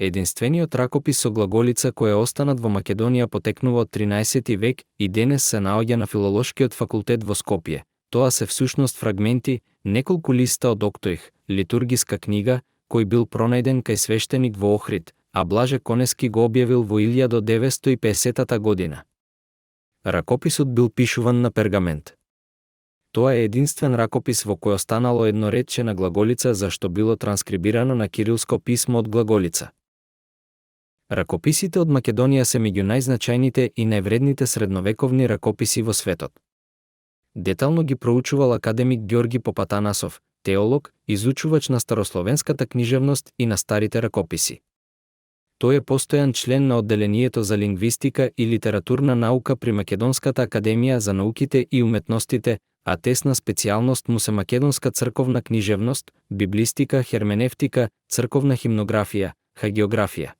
Единствениот ракопис со глаголица кој е останат во Македонија потекнува од 13 век и денес се наоѓа на Филолошкиот факултет во Скопје. Тоа се всушност фрагменти, неколку листа од Октоих, литургиска книга, кој бил пронајден кај свештеник во Охрид, а Блаже Конески го објавил во 1950 година. Ракописот бил пишуван на пергамент. Тоа е единствен ракопис во кој останало едно ретче на глаголица зашто било транскрибирано на кирилско писмо од глаголица. Ракописите од Македонија се меѓу најзначајните и највредните средновековни ракописи во светот. Детално ги проучувал академик Ѓорги Попатанасов, теолог, изучувач на старословенската книжевност и на старите ракописи. Тој е постојан член на одделението за лингвистика и литературна наука при Македонската академија за науките и уметностите, а тесна специјалност му се македонска црковна книжевност, библистика, херменевтика, црковна химнографија, хагиографија.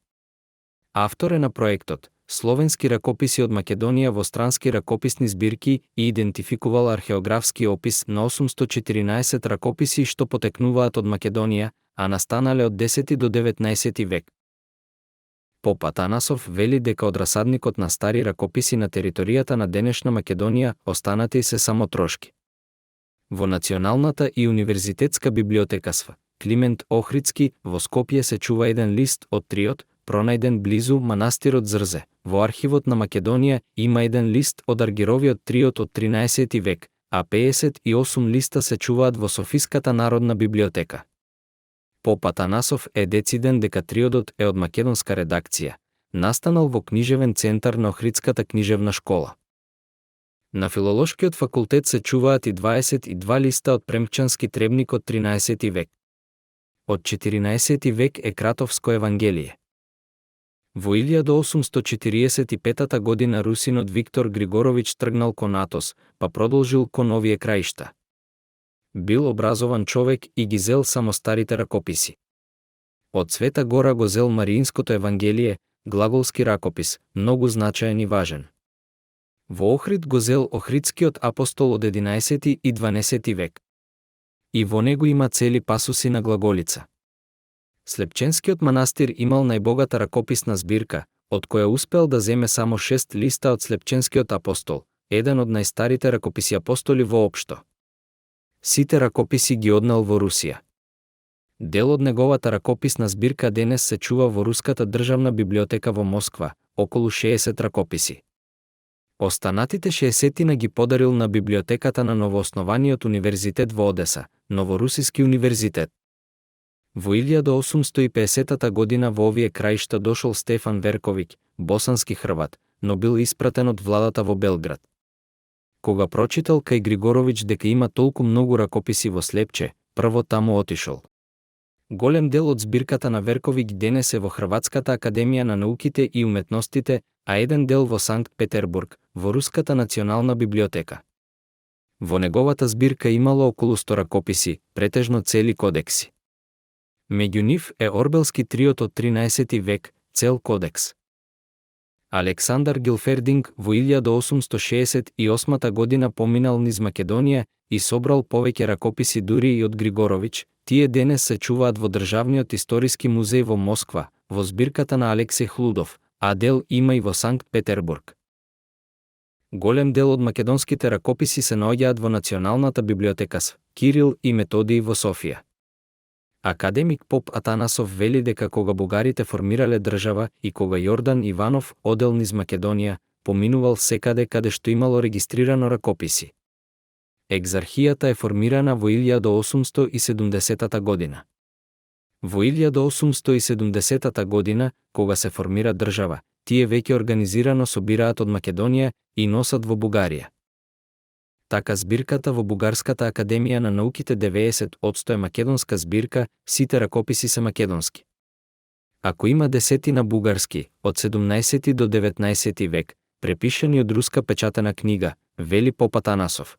Автор е на проектот Словенски ракописи од Македонија во странски ракописни збирки и идентификувал археографски опис на 814 ракописи што потекнуваат од Македонија, а настанале од 10 до 19 век. Поп Атанасов вели дека од расадникот на стари ракописи на територијата на денешна Македонија останати се само трошки. Во Националната и универзитетска библиотека СВ Климент Охридски во Скопје се чува еден лист од триот, пронајден близу манастирот Зрзе. Во архивот на Македонија има еден лист од Аргировиот триот од 13 век, а 58 листа се чуваат во Софиската народна библиотека. Поп Атанасов е дециден дека триодот е од македонска редакција, настанал во книжевен центар на Охридската книжевна школа. На Филолошкиот факултет се чуваат и 22 листа од Премчански требник од 13 век. Од 14 век е Кратовско евангелие. Во 1845 година русинот Виктор Григорович тргнал кон Атос, па продолжил кон овие краишта. Бил образован човек и ги зел само старите ракописи. Од Света Гора го зел Мариинското евангелие, глаголски ракопис, многу значаен и важен. Во Охрид го зел Охридскиот апостол од 11 и 12 век. И во него има цели пасуси на глаголица. Слепченскиот манастир имал најбогата ракописна збирка, од која успел да земе само 6 листа од Слепченскиот апостол, еден од најстарите ракописи апостоли воопшто. Сите ракописи ги однел во Русија. Дел од неговата ракописна збирка денес се чува во Руската државна библиотека во Москва, околу 60 ракописи. Останатите 60 ги подарил на библиотеката на новооснованиот универзитет во Одеса, Новорусиски универзитет. Во 1850 година во овие краишта дошол Стефан Верковиќ, босански хрват, но бил испратен од владата во Белград. Кога прочитал кај Григоровиќ дека има толку многу ракописи во Слепче, прво таму отишол. Голем дел од збирката на Верковиќ денес е во Хрватската академија на науките и уметностите, а еден дел во Санкт Петербург, во Руската национална библиотека. Во неговата збирка имало околу 100 ракописи, претежно цели кодекси. Меѓу нив е Орбелски триот од 13 век, цел кодекс. Александар Гилфердинг во 1868 година поминал низ Македонија и собрал повеќе ракописи дури и од Григоровиќ. Тие денес се чуваат во Државниот историски музеј во Москва, во збирката на Алексеј Хлудов, а дел има и во Санкт Петербург. Голем дел од македонските ракописи се наоѓаат во Националната библиотека СВ Кирил и Методиј во Софија. Академик Поп Атанасов вели дека кога бугарите формирале држава и кога Јордан Иванов одел низ Македонија, поминувал секаде каде што имало регистрирано ракописи. Екзархијата е формирана во 1870 година. Во 1870 година, кога се формира држава, тие веќе организирано собираат од Македонија и носат во Бугарија. Така збирката во Бугарската академија на науките 90% е македонска збирка, сите ракописи се македонски. Ако има десетина бугарски, од 17 до 19 век, препишани од руска печатена книга, вели Поп Атанасов,